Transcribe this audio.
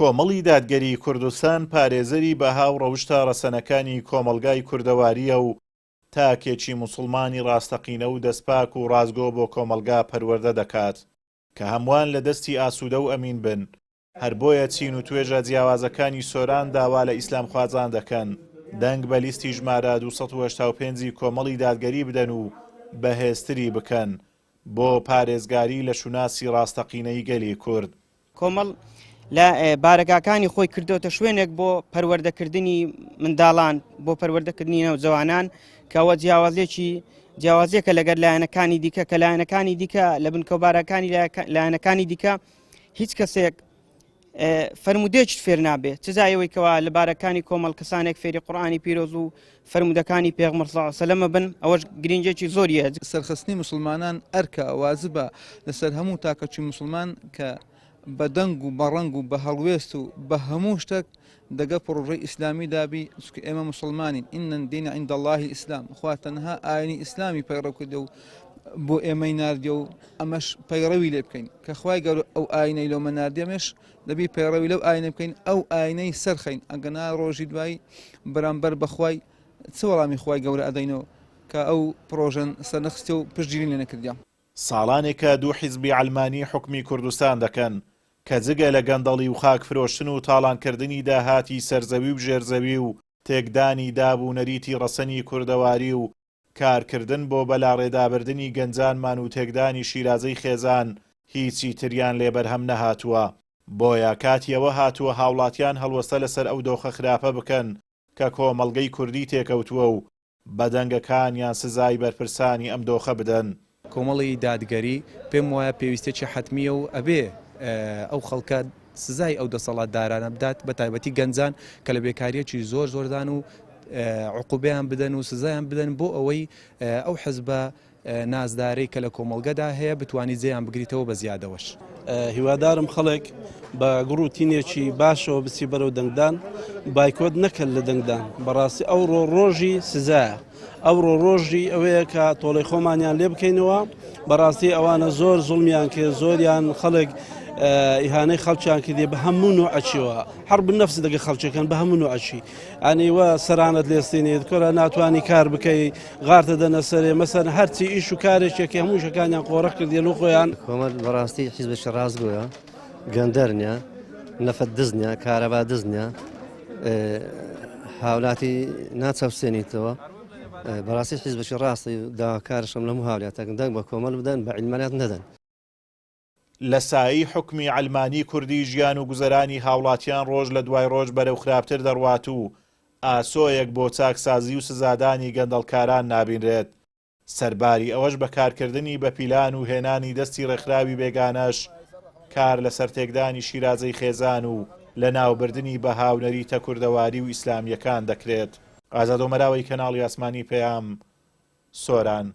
کۆمەڵی دادگەریی کوردستان پارێزەری بەها و ڕەوشتە ڕەسەنەکانی کۆمەڵگای کوردەوارییە و تاکێکی موسڵمانی ڕاستەقینە و دەستپاک و ڕاستگۆ بۆ کۆمەڵگا پەروەردە دەکات کە هەمووان لە دەستی ئاسوودە و ئەمین بن، هەر بۆیە چین و توێژە جیاوازەکانی سۆران داوا لە ئیسلامخوازان دەکەن دەنگ بە لیستی ژمارە 285 ی کۆمەڵی دادگەری بدەن و بەهێزتری بکەن بۆ پارێزگاری لە شوناسی ڕاستەقینەی گەلی کورد. کۆمەڵ لە بارەگاکانی خۆی کردۆتە شوێنێک بۆ پەروەردەکردنی منداڵان بۆ پەروەردەکردنی نەوجەوانان کەەوە جیاوازێکی جیاوازیەکە لەگەر لایەنەکانی دیکە کە لایەنەکانی دیکە لە بنکەوبارەکانی لایەنەکانی دیکە هیچ کەسێک فەرمودێکیش فێر نابێت چزایەوەی کەوا لە بارەکانی کۆمەڵ کەسانێک فێری قورآانی پیرۆز و فەرمودەکانی پێغمبەر صلی الله علیه وسلم بن ئەوەش گرنگێکی زۆریە. سەرخستنی موسڵمانان ئەرکە، واجبە، لەسەر هەموو تاکەکی موسڵمان کە بە دەنگ و بە ڕەنگ و بە هەڵوێست و بە هەموو شتەک دەگە پڕۆژەی ئیسلامی دابی چونکە ئێمە موسڵمانین ان الدین عند اللە الاسلام خوا تەنها ئاینی ئیسلامی پەیڕەو کردە و بۆ ئێمەی ناردیە و ئەمەش پەیڕەوی لێ بکەین کە خوای گەورە ئەو ئاینەی لۆمە ناردیە ئێمەش دەبی پەیڕەوی لەو ئاینە بکەین ئەو ئاینەی سەرخەین ئەگەنا ڕۆژی دوایی بەرامبەر بەخوای چ وەڵامی خوای گەورە ئەدەینەوە کە ئەو پڕۆژەن سەرنەخستیە و پشتگیری لێ نەکردیە. ساڵانێکە دوو حیزبی عەلمانی حوکمی کوردستان دەکەن، کە جگە لە گەندەڵی و خاک فرۆشتن و تاڵانکردنی داهاتی سەرزەوی و ژێرزەوی و تێکدانی داب و نەریتی ڕەسەنی کوردەواری و کارکردن بۆ بەلاڕێدابردنی گەنجانمان و تێکدانی شیرازەی خێزان هیچی تریان لێ بەرهەم نەهاتووە، بۆیە کاتی ئەوە هاتووە هاوڵاتیان هەڵوەستە لەسەر ئەو دۆخە خراپە بکەن کە کۆمەڵگەی کوردی تێکەوتووە و بە دەنگەکانیان سزای بەرپرسانی ئەم دۆخە بدەن. کۆمەڵی دادگەری پێم وایە پێویستیەکی حەتمیە و ئەبێ ئەو خەڵکە سزای ئەو دەسەڵاتدارانە بدات بە تایبەتی گەنجان کە لە بێکاریەکی زۆر زۆردان و عقوبەیان بدەن و سزایان بدەن بۆ ئەوەی ئەو حزبە نازدارەی کە لە کۆمەڵگەدا هەیە بتوانی جێیان بگریتەوە بە زیادەوەش. هیوادارم خەڵک بە گوڕ و تینێکی باشەوە بچی بەرەو دەنگدان، بایکۆت نەکەن لە دەنگدان، بەڕاستی ئەوڕۆ ڕۆژی سزایە، ئەوڕۆ ڕۆژی ئەوەیە کە تۆڵەی خۆمانیان لێ بکەینەوە، بەڕاستی ئەوانە زۆر زوڵمیان کرد، زۆریان خەڵک ئیهانەی خەڵکیان کردی بە هەموو نوعەکیەوە، حەرب نەفس دەگە خەڵکەکەن بە هەموو نوعەکی، ئەنی وە سەرانەت لێستێنێت کۆرە ناتوانی کار بکەی غارتە دەنە سەرێ مەسەن هەرچی ئیش و کارێکێکی هەموو شەکانیان قۆڕخ کردیە لۆ خۆیان. کۆمەل بەڕاستی حیزبێکی ڕاستگۆیە گەندەر نیە نەفت دز نیە کارەبا دز نیە هاولاتی ناچەوسێنیتەوە بەڕاستی حیزبێکی ڕاستی داواکارشم لەموو هاولاتەکەم دەنگ بە کۆمەل بدەن بە عیلمانیات نەدەن. لە سایەی حوکمی عەلمانی کوردی ژیان و گوزەرانی هاوڵاتیان ڕۆژ لە دوای ڕۆژ بەرەو خراپتر دەڕوات و ئاسۆیەک بۆ چاکسازی و سزادانی گەندەڵکاران نابینرێت، سەرباری ئەوەش بە کارکردنی بە پیلان و هێنانی دەستی ڕێکخراوی بێگانەش کار لەسەر تێکدانی شیرازەی خێزان و لەناوبردنی بەها و نەریتە کوردەواری و ئیسلامییەکان دەکرێت. ئازاد ئۆمەراوەی کەناڵی ئاسمانی پەیام، سۆران.